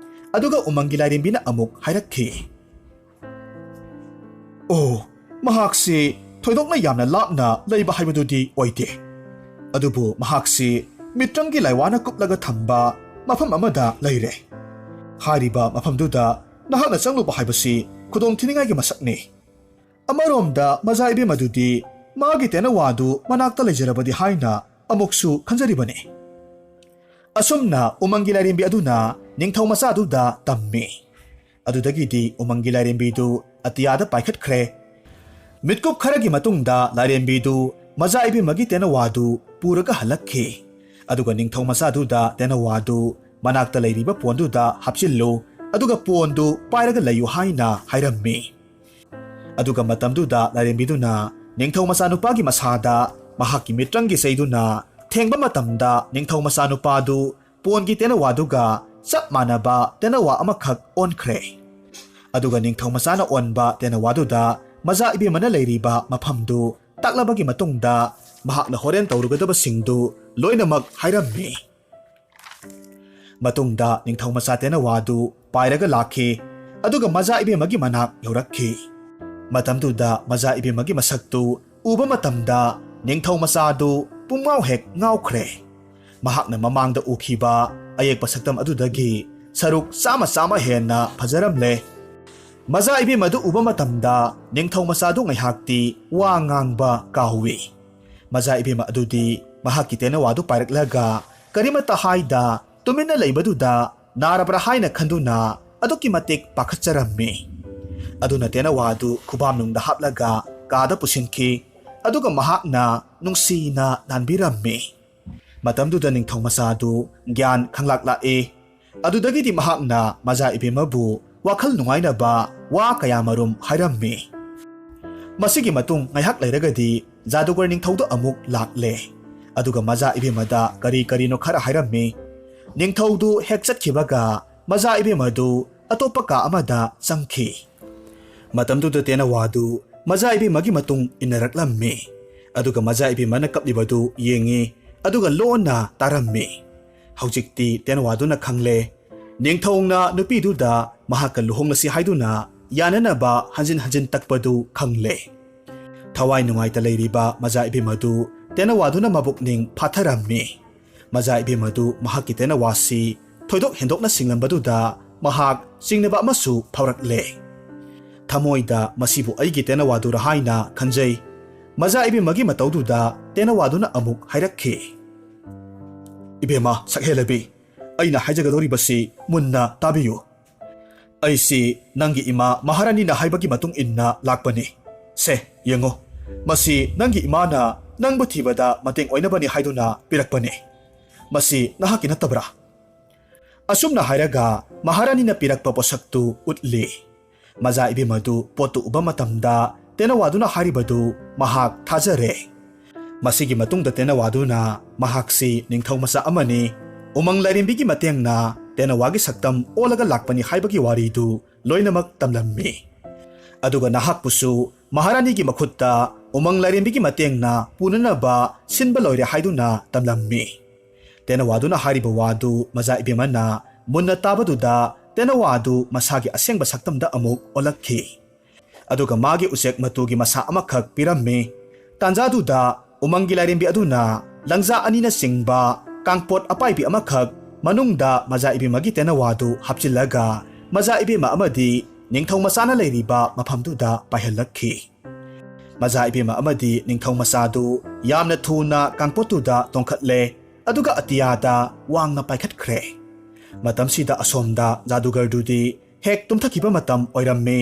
ꯑꯗꯨꯒ ꯎꯃꯪꯒꯤ ꯂꯥꯏꯔꯦꯝꯕꯤꯅ ꯑꯃꯨꯛ ꯍꯥꯏꯔꯛꯈꯤ, "ꯑꯣ, ꯃꯍꯥꯛꯁꯤ ꯊꯣꯏꯗꯣꯛꯅ ꯌꯥꯝꯅ ꯂꯥꯞꯅ ꯂꯩꯕ ꯍꯥꯏꯕꯗꯨꯗꯤ ꯑꯣꯏꯗꯦ, ꯑꯗꯨꯕꯨ ꯃꯍꯥꯛꯁꯤ ꯃꯤꯇ꯭ꯔꯪꯒꯤ ꯂꯥꯏꯋꯥꯅ ꯀꯨꯞꯂꯒ ꯊꯝꯕ ꯃꯐꯝ ꯑꯃꯗ ꯂꯩꯔꯦ꯫ ꯍꯥꯏꯔꯤꯕ ꯃꯐꯝꯗꯨꯗ ꯅꯍꯥꯛꯅ ꯆꯪꯂꯨꯕ ꯍꯥꯏꯕꯁꯤ ꯈꯨꯗꯣꯡꯊꯤꯅꯤꯡꯉꯥꯏꯒꯤ ꯃꯁꯛꯅꯤ꯫ ꯑꯃꯔꯣꯝꯗ ꯃꯆꯥ ꯏꯕꯦꯝ ꯑꯗꯨꯗꯤ ꯃꯥꯒꯤ ꯇꯦꯅꯋꯥꯗꯨ ꯃꯅꯥꯛꯇ ꯂꯩꯖꯔꯕꯗꯤ ꯍꯥꯏꯅ ꯑꯃꯨꯛꯁꯨ ꯈꯟꯖꯔꯤꯕꯅꯤ꯫" ꯑꯁꯨꯝꯅ ꯎꯃꯪꯒꯤ ꯂꯥꯏꯔꯦꯝꯕꯤ ꯑꯗꯨꯅ ꯅꯤꯡꯊꯧ ꯃꯆꯥꯗꯨꯗ ꯇꯝꯃꯤ꯫ ꯑꯗꯨꯗꯒꯤꯗꯤ ꯎꯃꯪꯒꯤ ꯂꯥꯏꯔꯦꯝꯕꯤꯗꯨ ꯑꯇꯤꯌꯥꯗ ꯄꯥꯏꯈꯠꯈ꯭ꯔꯦ꯫ ꯃꯤꯠꯀꯨꯞ ꯈꯔꯒꯤ ꯃꯇꯨꯡꯗ ꯂꯥꯏꯔꯦꯝꯕꯤꯗꯨ ꯃꯆꯥ ꯏꯕꯦꯝꯃꯒꯤ ꯇꯦꯅꯋꯥꯗꯨ ꯄꯨꯔꯒ ꯍꯜꯂꯛꯈꯤ꯫ ꯑꯗꯨꯒ ꯅꯤꯡꯊꯧ ꯃꯆꯥꯗꯨꯗ ꯇꯦꯅꯋꯥꯗꯨ ꯃꯅꯥꯛꯇ ꯂꯩꯔꯤꯕ ꯄꯣꯟꯗꯨꯗ ꯍꯥꯞꯆꯤꯜꯂꯨ, ꯑꯗꯨꯒ ꯄꯣꯟꯗꯨ ꯄꯥꯏꯔꯒ ꯂꯩꯌꯨ ꯍꯥꯏꯅ ꯍꯥꯏꯔꯝꯃꯤ꯫ ꯑꯗꯨꯒ ꯃꯇꯝꯗꯨꯗ ꯂꯥꯏꯔꯦꯝꯕꯤꯗꯨꯅ ꯅꯤꯡꯊꯧ ꯃꯆꯥꯅꯨꯄꯥꯒꯤ ꯃꯁꯥꯗ ꯃꯍꯥꯛꯀꯤ ꯃꯤꯇ꯭ꯔꯪꯒꯤ ꯆꯩꯗꯨꯅ ꯊꯦꯡꯕ ꯃꯇꯝꯗ ꯅꯤꯡꯊꯧ ꯃꯆꯥꯅꯨꯄꯥꯗꯨ ꯄꯣꯟꯒꯤ ꯇꯦꯅꯋꯥꯗꯨꯒ ꯆꯞ ꯃꯥꯟꯅꯕ ꯇꯦꯅꯋꯥ ꯑꯃꯈꯛ ꯑꯣꯟꯈ꯭ꯔꯦ꯫ ꯑꯗꯨꯒ ꯅꯤꯡꯊꯧ ꯃꯆꯥꯅ ꯑꯣꯟꯕ ꯇꯦꯅꯋꯥꯗꯨꯗ ꯃꯆꯥ ꯏꯕꯦꯝꯃꯅ ꯂꯩꯔꯤꯕ ꯃꯐꯝꯗꯨ ꯇꯥꯛꯂꯕꯒꯤ ꯃꯇꯨꯡꯗ ꯃꯍꯥꯛꯅ ꯍꯣꯔꯦꯟ ꯇꯧꯔꯨꯒꯗꯕꯁꯤꯡꯗꯨ ꯂꯣꯏꯅꯃꯛ ꯍꯥꯏꯔꯝꯃꯤ꯫ ꯃꯇꯨꯡꯗ ꯅꯤꯡꯊꯧ ꯃꯆꯥ ꯇꯦꯅꯋꯥꯗꯨ ꯄꯥꯏꯔꯒ ꯂꯥꯛꯈꯤ, ꯑꯗꯨꯒ ꯃꯆꯥ ꯏꯕꯦꯝꯃꯒꯤ ꯃꯅꯥꯛ ꯌꯧꯔꯛꯈꯤ꯫ ꯃꯇꯝꯗꯨꯗ ꯃꯆꯥ ꯏꯕꯦꯝꯃꯒꯤ ꯃꯁꯛꯇꯨ ꯎꯕ ꯃꯇꯝꯗ ꯅꯤꯡꯊꯧ ꯃꯆꯥꯗꯨ ꯄꯨꯡꯉꯥꯎ ꯍꯦꯛ ꯉꯥꯎꯈ꯭ꯔꯦ꯫ ꯃꯍꯥꯛꯅ ꯃꯃꯥꯡꯗ ꯎꯈꯤꯕ ꯑꯌꯦꯛꯄ ꯁꯛꯇꯝ ꯑꯗꯨꯗꯒꯤ ꯁꯔꯨꯛ ꯆꯥꯝꯃ ꯆꯥꯝꯃ ꯍꯦꯟꯅ ꯐꯖꯔꯝꯂꯦ꯫ ꯃꯖꯥ ꯏꯕꯦꯝꯃ ꯑꯗꯨ ꯎꯕ ꯃꯇꯝꯗ ꯅꯤꯡꯊꯧ ꯃꯆꯥꯗꯨ ꯉꯥꯏꯍꯥꯛꯇꯤ ꯋꯥ ꯉꯥꯡꯕ ꯀꯥꯎꯏ꯫ ꯃꯖꯥ ꯏꯕꯦꯝꯃ ꯑꯗꯨꯗꯤ ꯃꯍꯥꯛꯀꯤ ꯇꯦꯅꯋꯥꯗꯨ ꯄꯥꯏꯔꯛꯂꯒ ꯀꯔꯤꯃꯠꯇ ꯍꯥꯏꯗ ꯇꯨꯃꯤꯟꯅ ꯂꯩꯕꯗꯨꯗ ꯅꯥꯔꯕ꯭ꯔꯥ ꯍꯥꯏꯅ ꯈꯟꯗꯨꯅ ꯑꯗꯨꯛꯀꯤ ꯃꯇꯤꯛ ꯄꯥꯈꯠꯆꯔꯝꯃꯤ꯫ ꯑꯗꯨꯅ ꯇꯦꯅꯋꯥꯗꯨ ꯈꯨꯕꯥꯝꯅꯨꯡꯗ ꯍꯥꯞꯂꯒ ꯀꯥꯗ ꯄꯨꯁꯤꯟꯈꯤ꯫ ꯑꯗꯨꯒ ꯃꯍꯥꯛꯅ ꯅꯨꯡꯁꯤꯅ ꯅꯥꯟꯕꯤꯔꯝꯃꯤ꯫ ꯃꯇꯝꯗꯨꯗ ꯅꯤꯡꯊꯧ ꯃꯆꯥꯗꯨ ꯒ꯭ꯌꯥꯟ ꯈꯪꯂꯥꯛ ꯂꯥꯛꯏ꯫ ꯑꯗꯨꯗꯒꯤꯗꯤ ꯃꯍꯥꯛꯅ ꯃꯖꯥ ꯏꯕꯦꯝꯃꯕꯨ ꯋꯥꯈꯜ ꯅꯨꯡꯉꯥꯏꯅꯕ ꯋꯥ ꯀꯌꯥꯃꯔꯨꯝ ꯍꯥꯏꯔꯝꯃꯤ꯫ ꯃꯁꯤꯒꯤ ꯃꯇꯨꯡ ꯉꯥꯏꯍꯥꯛ ꯂꯩꯔꯒꯗꯤ ꯖꯥꯗꯨꯒꯔ ꯅꯤꯡꯊꯧꯗꯨ ꯑꯃꯨꯛ ꯂꯥꯛꯂꯦ꯫ ꯑꯗꯨꯒ ꯃꯖꯥ ꯏꯕꯦꯝꯃꯗ ꯀꯔꯤ ꯀꯔꯤꯅꯣ ꯈꯔ ꯍꯥꯏꯔꯝꯃꯤ꯫ ꯅꯤꯡꯊꯧꯗꯨ ꯍꯦꯛ ꯆꯠꯈꯤꯕꯒ ꯃꯖꯥ ꯏꯕꯦꯝꯃꯗꯨ ꯑꯇꯣꯞꯄ ꯀꯥ ꯑꯃꯗ ꯆꯪꯈꯤ꯫ ꯃꯇꯝꯗꯨꯗ ꯇꯦꯅꯋꯥꯗꯨ ꯃꯖꯥ ꯏꯕꯦꯝꯃꯒꯤ ꯃꯇꯨꯡ ꯏꯟꯅꯔꯛꯂꯝꯃꯤ꯫ ꯑꯗꯨꯒ ꯃꯖꯥ ꯏꯕꯦꯝꯃꯅ ꯀꯞꯂꯤꯕꯗꯨ ꯌꯦꯡꯉꯤ꯫ ꯑꯗꯨꯒ ꯂꯣꯟꯅ ꯇꯥꯔꯝꯃꯤ꯫ ꯍꯧꯖꯤꯛꯇꯤ ꯇꯦꯅꯋꯥꯗꯨꯅ ꯈꯪꯂꯦ꯫ ꯅꯤꯡꯊꯧꯅ ꯅꯨꯄꯤꯗꯨꯗ ꯃꯍꯥꯛꯀ ꯂꯨꯍꯣꯡꯂꯁꯤ ꯍꯥꯏꯗꯨꯅ ꯌꯥꯅꯅꯕ ꯍꯟꯖꯤꯟ ꯍꯟꯖꯤꯟ ꯇꯛꯄꯗꯨ ꯈꯪꯂꯦ꯫ ꯊꯋꯥꯏ ꯅꯨꯡꯉꯥꯏꯇ ꯂꯩꯔꯤꯕ ꯃꯖꯥ ꯏꯕꯦꯝꯃꯗꯨ ꯇꯦꯅꯋꯥꯗꯨꯅ ꯃꯕꯨꯛꯅꯤꯡ ꯐꯥꯊꯔꯝꯃꯤ꯫ ꯃꯖꯥ ꯏꯕꯦꯝꯃꯗꯨ ꯃꯍꯥꯛꯀꯤ ꯇꯦꯅꯋꯥꯁꯤ ꯊꯣꯏꯗꯣꯛ ꯍꯦꯟꯗꯣꯛꯅ ꯁꯤꯡꯂꯝꯕꯗꯨꯗ ꯃꯍꯥꯛ ꯆꯤꯡꯅꯕ ꯑꯃꯁꯨ ꯐꯥꯎꯔꯛꯂꯦ꯫ ꯊꯃꯣꯏꯗ ꯃꯁꯤꯕꯨ ꯑꯩꯒꯤ ꯇꯦꯅꯋꯥꯗꯨꯔ ꯍꯥꯏꯅ ꯈꯟꯖꯩ꯫ ꯃꯖꯥ ꯏꯕꯦꯝꯃꯒꯤ ꯃꯇꯧꯗꯨꯗ ꯇꯦꯅꯋꯥꯗꯨꯅ ꯑꯃꯨꯛ ꯍꯥꯏꯔꯛꯈꯤ, "ꯏꯕꯦꯝꯃ ꯁꯛꯍꯦꯜꯂꯕꯤ, ꯑꯩꯅ ꯍꯥꯏꯖꯒꯗꯧꯔꯤꯕꯁꯤ ꯃꯨꯟꯅ ꯇꯥꯕꯤꯌꯨ꯫ ꯑꯩꯁꯤ ꯅꯪꯒꯤ ꯏꯃꯥ ꯃꯍꯥꯔꯥꯅꯤꯅ ꯍꯥꯏꯕꯒꯤ ꯃꯇꯨꯡ ꯏꯟꯅ ꯂꯥꯛꯄꯅꯤ꯫ ꯁꯦ, ꯌꯦꯡꯉꯨ, ꯃꯁꯤ ꯅꯪꯒꯤ ꯏꯃꯥꯅ ꯅꯪꯕꯨ ꯊꯤꯕꯗ ꯃꯇꯦꯡ ꯑꯣꯏꯅꯕꯅꯤ ꯍꯥꯏꯗꯨꯅ ꯄꯤꯔꯛꯄꯅꯤ꯫ ꯃꯁꯤ ꯅꯍꯥꯛꯀꯤ ꯅꯠꯇꯕ꯭ꯔꯥ?" ꯑꯁꯨꯝꯅ ꯍꯥꯏꯔꯒ ꯃꯍꯥꯔꯥꯅꯤꯅ ꯄꯤꯔꯛꯄ ꯄꯣꯠꯁꯛꯇꯨ ꯎꯠꯂꯤ꯫ ꯃꯖꯥ ꯏꯕꯦꯝꯃꯗꯨ ꯄꯣꯠꯇꯨ ꯎꯕ ꯃꯇꯝꯗ ꯇꯦꯅꯋꯥꯗꯨꯅ ꯍꯥꯏꯔꯤꯕꯗꯨ ꯃꯍꯥꯛ ꯊꯥꯖꯔꯦ꯫ ꯃꯁꯤꯒꯤ ꯃꯇꯨꯡꯗ ꯇꯦꯅꯋꯥꯗꯨꯅ ꯃꯍꯥꯛꯁꯤ ꯅꯤꯡꯊꯧ ꯃꯆꯥ ꯑꯃꯅꯤ, ꯎꯃꯪ ꯂꯥꯏꯔꯦꯝꯕꯤꯒꯤ ꯃꯇꯦꯡꯅ ꯇꯦꯅꯋꯥꯒꯤ ꯁꯛꯇꯝ ꯑꯣꯜꯂꯒ ꯂꯥꯛꯄꯅꯤ ꯍꯥꯏꯕꯒꯤ ꯋꯥꯔꯤꯗꯨ ꯂꯣꯏꯅꯃꯛ ꯇꯝꯂꯝꯃꯤ꯫ ꯑꯗꯨꯒ ꯅꯍꯥꯛꯄꯨꯁꯨ ꯃꯍꯥꯔꯥꯅꯤꯒꯤ ꯃꯈꯨꯠꯇ ꯎꯃꯪ ꯂꯥꯏꯔꯦꯝꯕꯤꯒꯤ ꯃꯇꯦꯡꯅ ꯄꯨꯅꯅꯕ ꯁꯤꯟꯕ ꯂꯣꯏꯔꯦ ꯍꯥꯏꯗꯨꯅ ꯇꯝꯂꯝꯃꯤ꯫ ꯇꯦꯅꯋꯥꯗꯨꯅ ꯍꯥꯏꯔꯤꯕ ꯋꯥꯗꯨ ꯃꯖꯥ ꯏꯕꯦꯝꯃꯅ ꯃꯨꯟꯅ ꯇꯥꯕꯗꯨꯗ ꯇꯦꯅꯋꯥꯗꯨ ꯃꯁꯥꯒꯤ ꯑꯁꯦꯡꯕ ꯁꯛꯇꯝꯗ ꯑꯃꯨꯛ ꯑꯣꯜꯂꯛꯈꯤ꯫ ꯑꯗꯨꯒ ꯃꯥꯒꯤ ꯎꯆꯦꯛ ꯃꯇꯨꯒꯤ ꯃꯁꯥ ꯑꯃꯈꯛ ꯄꯤꯔꯝꯃꯤ꯫ ꯇꯥꯟꯖꯥꯗꯨꯗ ꯎꯃꯪꯒꯤ ꯂꯥꯏꯔꯦꯝꯕꯤ ꯑꯗꯨꯅ ꯂꯪꯖꯥ ꯑꯅꯤꯅꯆꯤꯡꯕ ꯀꯥꯡꯄꯣꯠ ꯑꯄꯥꯏꯕꯤ ꯑꯃꯈꯛ ꯃꯅꯨꯡꯗ ꯃꯖꯥ ꯏꯕꯦꯝꯃꯒꯤ ꯇꯦꯅꯋꯥꯗꯨ ꯍꯥꯞꯆꯤꯜꯂꯒ ꯃꯖꯥ ꯏꯕꯦꯝꯃ ꯑꯃꯗꯤ ꯅꯤꯡꯊꯧ ꯃꯆꯥꯅ ꯂꯩꯔꯤꯕ ꯃꯐꯝꯗꯨꯗ ꯄꯥꯏꯍꯜꯂꯛꯈꯤ꯫ ꯃꯆꯥ ꯏꯕꯦꯝꯃ ꯑꯃꯗꯤ ꯅꯤꯡꯊꯧ ꯃꯆꯥꯗꯨ ꯌꯥꯝꯅ ꯊꯨꯅ ꯀꯥꯡꯄꯣꯠꯇꯨꯗ ꯇꯣꯡꯈꯠꯂꯦ, ꯑꯗꯨꯒ ꯑꯇꯤꯌꯥꯗ ꯋꯥꯡꯅ ꯄꯥꯏꯈꯠꯈ꯭ꯔꯦ꯫ ꯃꯇꯝꯁꯤꯗ ꯑꯁꯣꯝꯗ ꯖꯥꯗꯨꯒꯔꯗꯨꯗꯤ ꯍꯦꯛ ꯇꯨꯝꯊꯈꯤꯕ ꯃꯇꯝ ꯑꯣꯏꯔꯝꯃꯤ꯫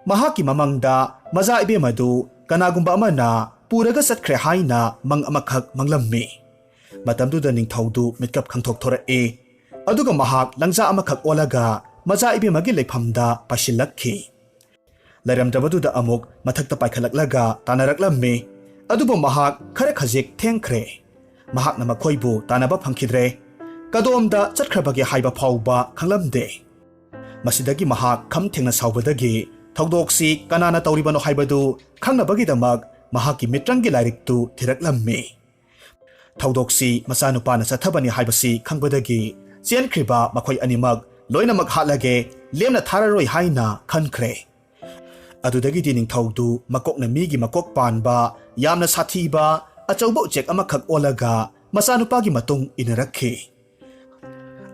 ꯃꯍꯥꯛꯀꯤ ꯃꯃꯪꯗ ꯃꯆꯥ ꯏꯕꯦꯝꯃꯗꯨ ꯀꯅꯥꯒꯨꯝꯕ ꯑꯃꯅ ꯄꯨꯔꯒ ꯆꯠꯈ꯭ꯔꯦ ꯍꯥꯏꯅ ꯃꯪ ꯑꯃꯈꯛ ꯃꯪꯂꯝꯃꯤ꯫ ꯃꯇꯝꯗꯨꯗ ꯅꯤꯡꯊꯧꯗꯨ ꯃꯤꯠꯀꯞ ꯈꯪꯊꯣꯛꯊꯣꯔꯛꯏ꯫ ꯑꯗꯨꯒ ꯃꯍꯥꯛ ꯂꯪꯖꯥ ꯑꯃꯈꯛ ꯑꯣꯜꯂꯒ ꯃꯆꯥ ꯏꯕꯦꯝꯃꯒꯤ ꯂꯩꯐꯝꯗ ꯄꯥꯏꯁꯤꯜꯂꯛꯈꯤ꯫ ꯂꯩꯔꯝꯗ꯭ꯔꯕꯗꯨꯗ ꯑꯃꯨꯛ ꯃꯊꯛꯇ ꯄꯥꯏꯈꯠꯂꯛꯂꯒ ꯇꯥꯟꯅꯔꯛꯂꯝꯃꯤ꯫ ꯑꯗꯨꯕꯨ ꯃꯍꯥꯛ ꯈꯔ ꯈꯖꯤꯛ ꯊꯦꯡꯈ꯭ꯔꯦ꯫ ꯃꯍꯥꯛꯅ ꯃꯈꯣꯏꯕꯨ ꯇꯥꯟꯅꯕ ꯐꯪꯈꯤꯗ꯭ꯔꯦ꯫ ꯀꯗꯣꯝꯗ ꯆꯠꯈ꯭ꯔꯕꯒꯦ ꯍꯥꯏꯕ ꯐꯥꯎꯕ ꯈꯪꯂꯝꯗꯦ꯫ ꯃꯁꯤꯗꯒꯤ ꯃꯍꯥꯛ ꯈꯝ ꯊꯦꯡꯅ ꯁꯥꯎꯕꯗꯒꯤ ꯊꯧꯗꯣꯛꯁꯤ ꯀꯅꯥꯅ ꯇꯧꯔꯤꯕꯅꯣ ꯍꯥꯏꯕꯗꯨ ꯈꯪꯅꯕꯒꯤꯗꯃꯛ ꯃꯍꯥꯛꯀꯤ ꯃꯤꯇ꯭ꯔꯪꯒꯤ ꯂꯥꯏꯔꯤꯛꯇꯨ ꯊꯤꯔꯛꯂꯝꯃꯤ꯫ ꯊꯧꯗꯣꯛꯁꯤ ꯃꯆꯥꯅꯨꯄꯥꯅ ꯆꯠꯊꯕꯅꯤ ꯍꯥꯏꯕꯁꯤ ꯈꯪꯕꯗꯒꯤ ꯆꯦꯟꯈ꯭ꯔꯤꯕ ꯃꯈꯣꯏ ꯑꯅꯤꯃꯛ ꯂꯣꯏꯅꯃꯛ ꯍꯥꯠꯂꯒꯦ, ꯂꯦꯝꯅ ꯊꯥꯔꯔꯣꯏ ꯍꯥꯏꯅ ꯈꯟꯈ꯭ꯔꯦ꯫ ꯑꯗꯨꯗꯒꯤꯗꯤ ꯅꯤꯡꯊꯧꯗꯨ ꯃꯀꯣꯛꯅ ꯃꯤꯒꯤ ꯃꯀꯣꯛ ꯄꯥꯟꯕ ꯌꯥꯝꯅ ꯁꯥꯊꯤꯕ ꯑꯆꯧꯕ ꯎꯆꯦꯛ ꯑꯃꯈꯛ ꯑꯣꯜꯂꯒ ꯃꯆꯥꯅꯨꯄꯥꯒꯤ ꯃꯇꯨꯡ ꯏꯟꯅꯔꯛꯈꯤ꯫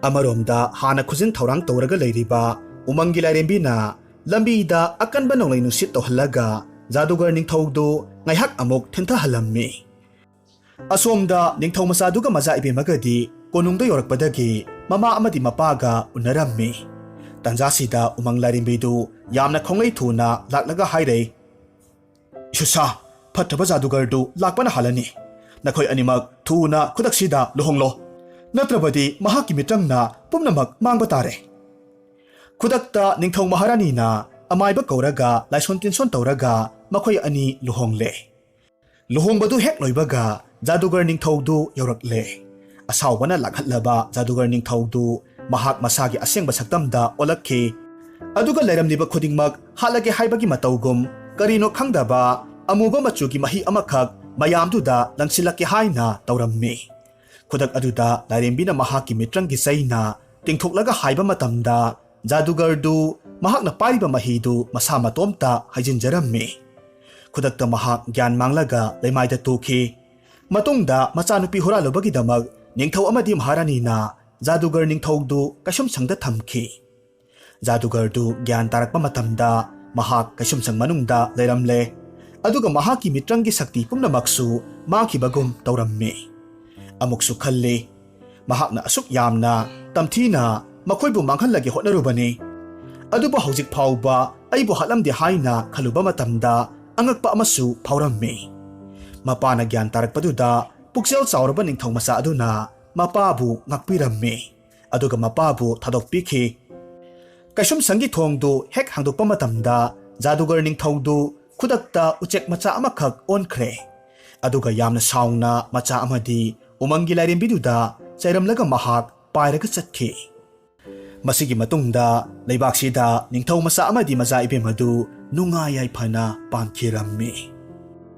ꯑꯃꯔꯣꯝꯗ ꯍꯥꯟꯅ ꯈꯨꯖꯤꯟ ꯊꯧꯔꯥꯡ ꯇꯧꯔꯒ ꯂꯩꯔꯤꯕ ꯎꯃꯪꯒꯤ ꯂꯥꯏꯔꯦꯝꯕꯤꯅ ꯂꯝꯕꯤꯗ ꯑꯀꯟꯕ ꯅꯣꯡꯂꯩ ꯅꯨꯡꯁꯤꯠ ꯇꯧꯍꯜꯂꯒ ꯖꯥꯗꯨꯒꯔ ꯅꯤꯡꯊꯧꯗꯨ ꯉꯥꯏꯍꯥꯛ ꯑꯃꯨꯛ ꯊꯦꯟꯊꯍꯜꯂꯝꯃꯤ꯫ ꯑꯁꯣꯝꯗ ꯅꯤꯡꯊꯧ ꯃꯆꯥꯗꯨꯒ ꯃꯆꯥ ꯏꯕꯦꯝꯃꯒꯗꯤ ꯀꯣꯅꯨꯡꯗ ꯌꯧꯔꯛꯄꯗꯒꯤ ꯃꯃꯥ ꯑꯃꯗꯤ ꯃꯄꯥꯒ ꯎꯅꯔꯝꯃꯤ꯫ ꯇꯟꯖꯥꯁꯤꯗ ꯎꯃꯪ ꯂꯥꯏꯔꯦꯝꯕꯤꯗꯨ ꯌꯥꯝꯅ ꯈꯣꯡꯂꯩ ꯊꯨꯅ ꯂꯥꯛꯂꯒ ꯍꯥꯏꯔꯩ, "ꯏꯁꯨꯁꯥ, ꯐꯠꯇꯕ ꯖꯥꯗꯨꯒꯔꯗꯨ ꯂꯥꯛꯄꯅ ꯍꯥꯜꯂꯅꯤ꯫ ꯅꯈꯣꯏ ꯑꯅꯤꯃꯛ ꯊꯨꯅ ꯈꯨꯗꯛꯁꯤꯗ ꯂꯨꯍꯣꯡꯂꯣ, ꯅꯠꯇ꯭ꯔꯕꯗꯤ ꯃꯍꯥꯛꯀꯤ ꯃꯤꯇ꯭ꯔꯪꯅ ꯄꯨꯝꯅꯃꯛ ꯃꯥꯡꯕ ꯇꯥꯔꯦ꯫" ꯈꯨꯗꯛꯇ ꯅꯤꯡꯊꯧ ꯃꯍꯥꯔꯥꯅꯤꯅ ꯑꯃꯥꯏꯕ ꯀꯧꯔꯒ ꯂꯥꯏꯁꯣꯟ ꯇꯤꯟꯁꯣꯟ ꯇꯧꯔꯒ ꯃꯈꯣꯏ ꯑꯅꯤ ꯂꯨꯍꯣꯡꯂꯦ꯫ ꯂꯨꯍꯣꯡꯕꯗꯨ ꯍꯦꯛ ꯂꯣꯏꯕꯒ ꯖꯥꯗꯨꯒꯔ ꯅꯤꯡꯊꯧꯗꯨ ꯌꯧꯔꯛꯂꯦ꯫ ꯑꯁꯥꯎꯕꯅ ꯂꯥꯛꯍꯠꯂꯕ ꯖꯥꯗꯨꯒꯔ ꯅꯤꯡꯊꯧꯗꯨ ꯃꯍꯥꯛ ꯃꯁꯥꯒꯤ ꯑꯁꯦꯡꯕ ꯁꯛꯇꯝꯗ ꯑꯣꯜꯂꯛꯈꯤ꯫ ꯑꯗꯨꯒ ꯂꯩꯔꯝꯂꯤꯕ ꯈꯨꯗꯤꯡꯃꯛ ꯍꯥꯠꯂꯒꯦ ꯍꯥꯏꯕꯒꯤ ꯃꯇꯧꯒꯨꯝ ꯀꯔꯤꯅꯣ ꯈꯪꯗꯕ ꯑꯃꯨꯕ ꯃꯆꯨꯒꯤ ꯃꯍꯤ ꯑꯃꯈꯛ ꯃꯌꯥꯝꯗꯨꯗ ꯂꯪꯁꯤꯜꯂꯛꯀꯦ ꯍꯥꯏꯅ ꯇꯧꯔꯝꯃꯤ꯫ ꯈꯨꯗꯛ ꯑꯗꯨꯗ ꯂꯥꯏꯔꯦꯝꯕꯤꯅ ꯃꯍꯥꯛꯀꯤ ꯃꯤꯇ꯭ꯔꯪꯒꯤ ꯆꯩꯅ ꯇꯤꯡꯊꯣꯛꯂꯒ ꯍꯥꯏꯕ ꯃꯇꯝꯗ ꯖꯥꯗꯨꯒꯔꯗꯨ ꯃꯍꯥꯛꯅ ꯄꯥꯏꯔꯤꯕ ꯃꯍꯤꯗꯨ ꯃꯁꯥ ꯃꯇꯣꯝꯇ ꯍꯩꯖꯤꯟꯖꯔꯝꯃꯤ꯫ ꯈꯨꯗꯛꯇ ꯃꯍꯥꯛ ꯒ꯭ꯌꯥꯟ ꯃꯥꯡꯂꯒ ꯂꯩꯃꯥꯏꯗ ꯇꯨꯈꯤ꯫ ꯃꯇꯨꯡꯗ ꯃꯆꯥꯅꯨꯄꯤ ꯍꯨꯔꯥꯜꯂꯨꯕꯒꯤꯗꯃꯛ ꯅꯤꯡꯊꯧ ꯑꯃꯗꯤ ꯃꯍꯥꯔꯥꯅꯤꯅ ꯖꯥꯗꯨꯒꯔ ꯅꯤꯡꯊꯧꯗꯨ ꯀꯩꯁꯨꯝꯁꯪꯗ ꯊꯝꯈꯤ꯫ ꯖꯥꯗꯨꯒꯔꯗꯨ ꯒ꯭ꯌꯥꯟ ꯇꯥꯔꯛꯄ ꯃꯇꯝꯗ ꯃꯍꯥꯛ ꯀꯩꯁꯨꯝꯁꯪ ꯃꯅꯨꯡꯗ ꯂꯩꯔꯝꯂꯦ, ꯑꯗꯨꯒ ꯃꯍꯥꯛꯀꯤ ꯃꯤꯇ꯭ꯔꯪꯒꯤ ꯁꯛꯇꯤ ꯄꯨꯝꯅꯃꯛꯁꯨ ꯃꯥꯡꯈꯤꯕꯒꯨꯝ ꯇꯧꯔꯝꯃꯤ꯫ ꯑꯃꯨꯛꯁꯨ ꯈꯜꯂꯤ, ꯃꯍꯥꯛꯅ ꯑꯁꯨꯛ ꯌꯥꯝꯅ ꯇꯝꯊꯤꯅ ꯃꯈꯣꯏꯕꯨ ꯃꯥꯡꯍꯜꯂꯒꯦ ꯍꯣꯠꯅꯔꯨꯕꯅꯤ, ꯑꯗꯨꯕꯨ ꯍꯧꯖꯤꯛ ꯐꯥꯎꯕ ꯑꯩꯕꯨ ꯍꯥꯠꯂꯝꯗꯦ ꯍꯥꯏꯅ ꯈꯜꯂꯨꯕ ꯃꯇꯝꯗ ꯑꯉꯛꯄ ꯑꯃꯁꯨ ꯐꯥꯎꯔꯝꯃꯤ꯫ ꯃꯄꯥꯅ ꯒ꯭ꯌꯥꯟ ꯇꯥꯔꯛꯄꯗꯨꯗ ꯄꯨꯛꯆꯦꯜ ꯆꯥꯎꯔꯕ ꯅꯤꯡꯊꯧ ꯃꯆꯥ ꯑꯗꯨꯅ ꯃꯄꯥꯕꯨ ꯉꯥꯛꯄꯤꯔꯝꯃꯤ, ꯑꯗꯨꯒ ꯃꯄꯥꯕꯨ ꯊꯥꯗꯣꯛꯄꯤꯈꯤ꯫ ꯀꯩꯁꯨꯝꯁꯪꯒꯤ ꯊꯣꯡꯗꯨ ꯍꯦꯛ ꯍꯥꯡꯗꯣꯛꯄ ꯃꯇꯝꯗ ꯖꯥꯗꯨꯒꯔ ꯅꯤꯡꯊꯧꯗꯨ ꯈꯨꯗꯛꯇ ꯎꯆꯦꯛ ꯃꯆꯥ ꯑꯃꯈꯛ ꯑꯣꯟꯈ꯭ꯔꯦ, ꯑꯗꯨꯒ ꯌꯥꯝꯅ ꯁꯥꯎꯅ ꯃꯆꯥ ꯑꯃꯗꯤ ꯎꯃꯪꯒꯤ ꯂꯥꯏꯔꯦꯝꯕꯤꯗꯨꯗ ꯆꯩꯔꯝꯂꯒ ꯃꯍꯥꯛ ꯄꯥꯏꯔꯒ ꯆꯠꯈꯤ꯫ ꯃꯁꯤꯒꯤ ꯃꯇꯨꯡꯗ ꯂꯩꯕꯥꯛꯁꯤꯗ ꯅꯤꯡꯊꯧ ꯃꯆꯥ ꯑꯃꯗꯤ ꯃꯆꯥ ꯏꯕꯦꯝ ꯑꯗꯨ ꯅꯨꯡꯉꯥꯏ ꯌꯥꯏꯐꯅ ꯄꯥꯟꯈꯤꯔꯝꯃꯤ꯫